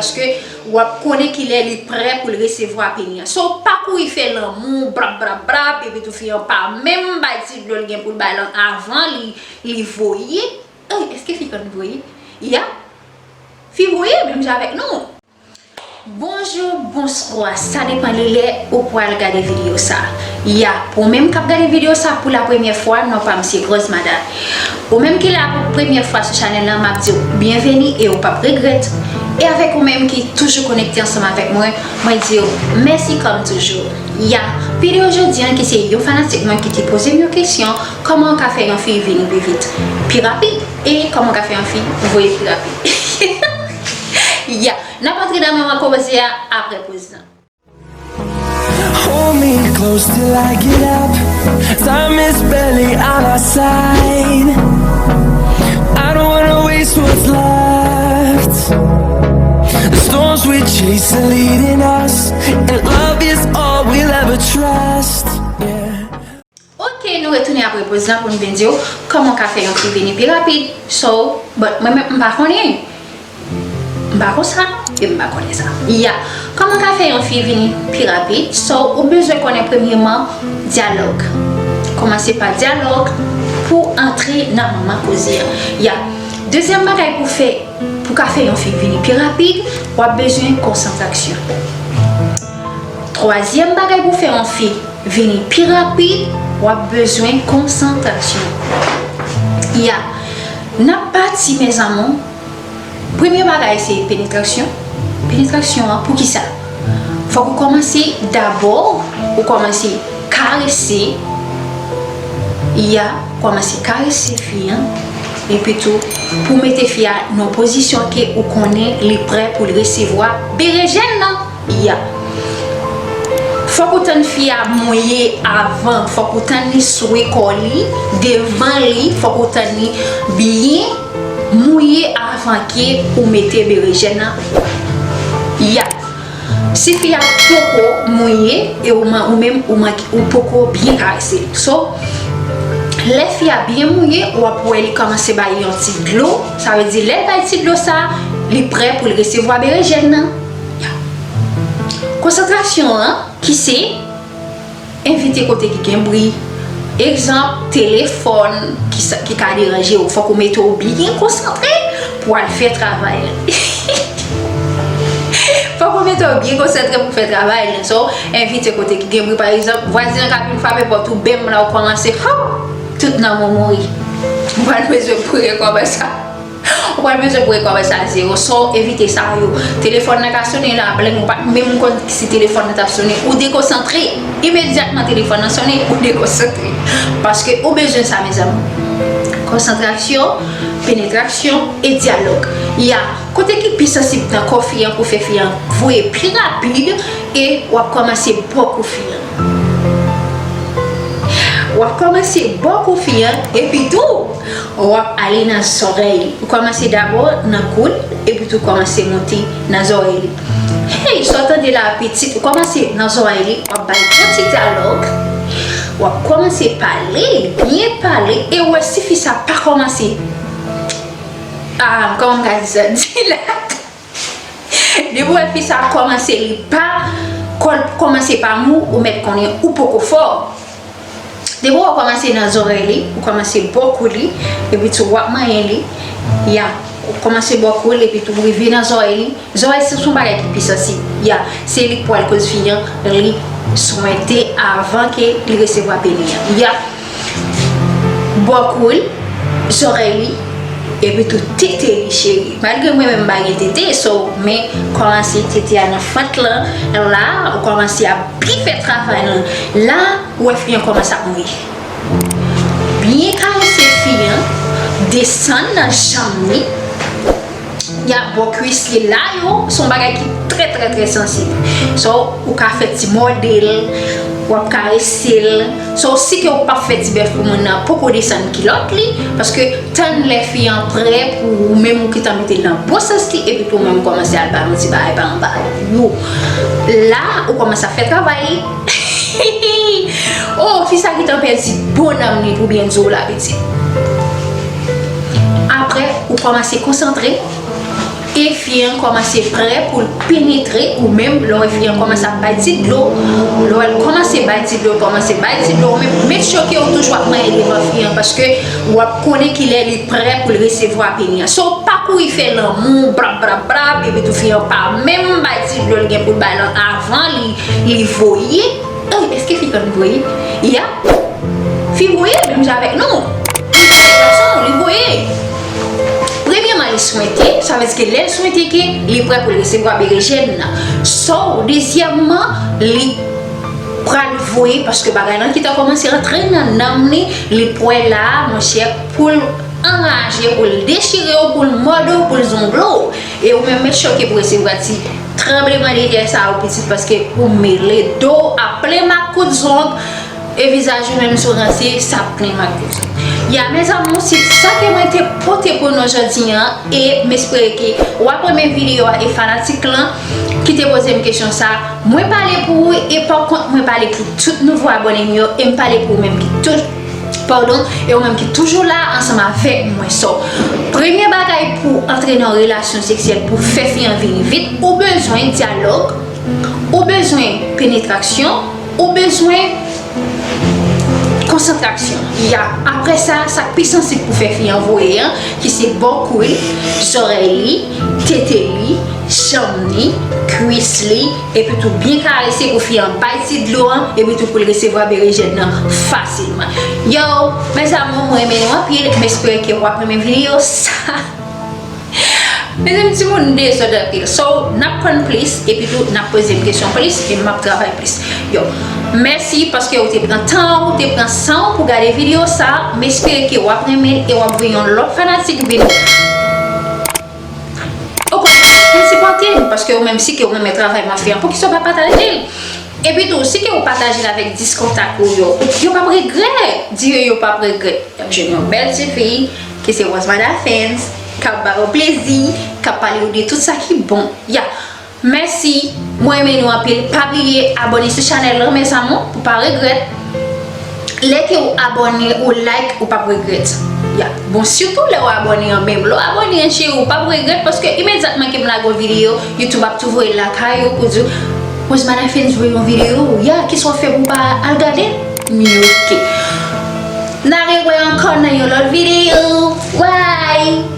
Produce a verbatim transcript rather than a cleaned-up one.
Paske w ap konnen kilè li prè pou l resevwa peni an. So, pa kouri fè lanmou, brap, brap, brap, epi tou fi an pa menm bay ti dlo l gen pou l bay lan avan li, li voye. Ey, èske fi konn voye? Ya. Fi voye, menm jan avèk nou. Bonjou, bonswa, sa depann li lè ou pral gade videyo sa. Ya, pou ou menm k ap gade videyo sa pou la premyè fwa, non pa m se Rose Mada. Ou menm ki la pou premyè fwa sou chanèl lan, m ap di w byenveni e ou p ap regrèt. E avèk ou menm ki toujou konekte ansanm avèk mwen, mwen di w mèsi kòm toujou. Ya, videyo jodi an ki se yon fanatik mwen ki te poze m yon kesyon, kòman w ka fè yon fi vini pi vit, pi rapid? E kòman w ka fè yon fi voye pi rapid? Ya, n ap antre nan moman koze a apre poz lan. Hold me close till I get up. Time is barely on our side. I don't wanna waste what's left. The storms we chase are leading us, and love is all we'll ever trust. Yeah. Ok, nou retounen apre poz lan pou n vin di w kòman w ka fè yon fi vini pi rapid. So, but mwen menm m pa konnen. M pa konsa, e m pa konnen sa. Ya, kòman w ka fè yon fi vini pi rapid? So, ou bezwen konnen premyeman dyalòg. Kòmanse pa dyalòg pou antre nan moman koze a. Ya, dezyèm bagay pou fè, pou ka fè yon fi vini pi rapid, w ap bezwen konsantrasyon. Twazyèm bagay pou fè yon fi vini pi rapid, w ap bezwen konsantrasyon. Ya, n ap pati, mes amours. Premye bagay se penetrasyon. Penetrasyon an, poukisa? Fòk ou kòmanse dabò, ou kòmanse karese, ya, kòmanse karese fi an, epi tou, pou mete fi a nan pozisyon ke ou konnen li prè pou l resevwa berejèn nan. Ya. Fòk ou tann fi a mouye avan, fòk ou tann li swe kò li, devan li, fòk ou tann li byen mouye avan ke ou mete berejèn nan. Ya. Si fi a poko mouye, e ou man-, ou menm, ou manke, ou poko byen karese l. So, lè fi a byen mouye, w ap wè li kòmanse bay yon ti dlo. Sa vle di, lè l bay ti dlo sa, li prè pou l resevwa berejèn nan. Ya. Konsantrasyon an, ki se evite kote ki gen bri. Egzanp, telefòn ki sa, ki ka deranje w. Fòk ou mete w byen konsantre pou al fè travay la. Fòk ou mete w byen konsantre pou fè travay la. So, evite kote ki gen bri. Pa egzanp, vwazen an k ap vin frape pòt ou, benm la ou kòmanse, ha! Tout nanm ou mouri. Ou pral bezwen pou rekòmanse. Ou pral bezwen pou rekòmanse a zewo. So, evite sa yo. Telefòn nan ka sonnen la, blen, ou pa t menm konn si telefòn nan t ap sonnen. Ou dekonsantre. Imedyatman telefòn nan sonnen, ou dekonsantre. Paske ou bezwen sa, mezanmi. Konsantrasyon, penetrasyon e dyalòg. Ya, kote ki pi sansib nan kò fi an pou fè fi an voye pi rapid e w ap kòmanse bò kou fi an. W ap kòmanse bò kou fi an, epi tou, w ap ale nan zòrèy li. Ou kòmanse dabò nan kou l, epi tou kòmanse monte nan zòrèy li. Hey, sa w tande la, pitit, ou kòmanse nan zòrèy li, w ap bay bon ti dyalòg, w ap kòmanse pale, byen pale, e w wè si fi sa pa kòmanse, ah, kòman m ka di sa, dilat. Depi w wè fi sa kòmanse, li pa, kò l kòmanse pa mou, ou mèt konnen ou poko fò. Depi w kòmanse nan zòrèy li, ou kòmanse bò kou li, epi tou w ap manyen li, ya, ou kòmanse bò kou li, epi tou w rive nan zòrèy li. Zòrèy se yon bagay ki pi sansib, ya, se li k pral koz fi an li swente avan ke li resevwa peni an, ya. Bò kou l, zòrèy li, epi tou tete li, cheri. Malgre mwen menm m pa gen tete, so, men kòmanse tete a nan fant lan, la, ou kòmanse ap byen fè travay lan. La, ou wè fi an kòmanse ap mouye. Byen karese fi an, desann nan janm li. Y ap bò kwis li la yo, se yon bagay ki trè, trè, trè sansib. So, ou ka fè ti mòde l, w ap karese l. So, si ke ou p ap fè ti bèf pou moun nan poko desann kilòt li, paske tann lè fi an prè pou ou menm ou gentan mete l nan bon sans li, epi pou ou menm kòmanse al ba l yon ti bagay pa anba yo. La, ou kòmanse ap fè travay li. Oh, fi sa gentan pèdi bon nanm li pou byen di w la, pitit. Apre, ou kòmanse konsantre. e fi an kòmanse prè pou l penetre ou menm, lè w wè fi an kòmanse ap bay ti dlo, lè w wè l kòmanse bay ti dlo, kòmanse bay ti dlo, ou menm, make sure ke w toujou ap manyen devan fi an, paske w ap konnen kilè li prè pou l resevwa peni an. So, pa kouri fè lanmou, brap, brap, brap, epi tou fi an pa menm bay ti dlo l gen pou l bay lan avan li, li voye. Ey, èske fi konn voye? Ya. Fi voye menm jan avèk nou. Li voye gason, li voye. Premyèman, li swente, sa vle di ke lè l swente ke li prè pou l resevwa berejèn nan. So, dezyèmman, li pral voye, paske bagay lan ki ta kòmanse antre nan nanm li, li prè la, monchè, pou l anraje, pou l dechire w, pou l mòde w, pou l zongle w. E ou menm, make sure ke pou resevwa ti tranbleman de tè sa yo, pitit, paske ou mele, do w ap plen mak kout zong, e vizaj ou menm si w ranse, sa ap plen mak kout zong. Ya, mes amours, se sa ke mwen te pote pou nou jodi an, e m espere ke w ap renmen videyo a, e fanatik lan ki te poze m kesyon sa, mwen pale pou ou, e pa kont mwen pale pou tout nouvo abòne m yo, e m pale pou ou menm ki tou padon, e ou menm ki toujou la ansanm avèk mwen. So, premye bagay pou antre nan relasyon seksyèl, pou fè fi an vini vit, ou bezwen dyalòg, ou bezwen penetraksyon, ou bezwen konsantrasyon. Ya, apre sa, sa k pi sansib pou fè fi an voye an, ki se bò kou l, zòrèy li, tete li, janm li, kwis li, epi tou byen karese pou fi an bay ti dlo an, epi tou pou l resevwa berejèn nan fasilman. Yo, mes amours, mwen renmen nou anpil, m espere ke w ap renmen videyo sa. Mezanmi, timoun dezòd anpil. So, n ap konn plis, epi tou n ap poze m kesyon plis, e m ap travay plis. Yo, mèsi paske ou te pran tan ou, te pran san ou pou gade videyo sa. M espere ke w ap renmen l e w ap voye yon lòt fanatik vin. Ou konn vin sipòte m, paske ou menm si ke ou renmen travay m ap fè an, poukisa w pa pataje l? Epi tou, si ke ou pataje l avèk dis kontak ou yo, yo p ap regrèt. Di yo, yo p ap regrèt. Y ap jwenn yon bèl ti fi ki se Rose Mada Fans, k ap ba yo plezi, k ap pale yo de tout sa ki bon. Ya. Mèsi, mwen renmen nou anpil. Pa bliye abòne sou chanèl lan, mes amours, pou pa regrèt. Lè ke ou abòne, ou like, ou p ap regrèt. Ya. Bon, sitou lè ou abòne an menm. Lè ou abòne an, cheri, ou p ap regrèt paske imedyatman ke m lage yon videyo, YouTube ap tou voye l lakay ou pou di w, Rose Mada Fans voye yon videyo. Ya, kisa w fè pou w pa al gade l? M oke. N a rewè ankò nan yon lòt videyo. Bye!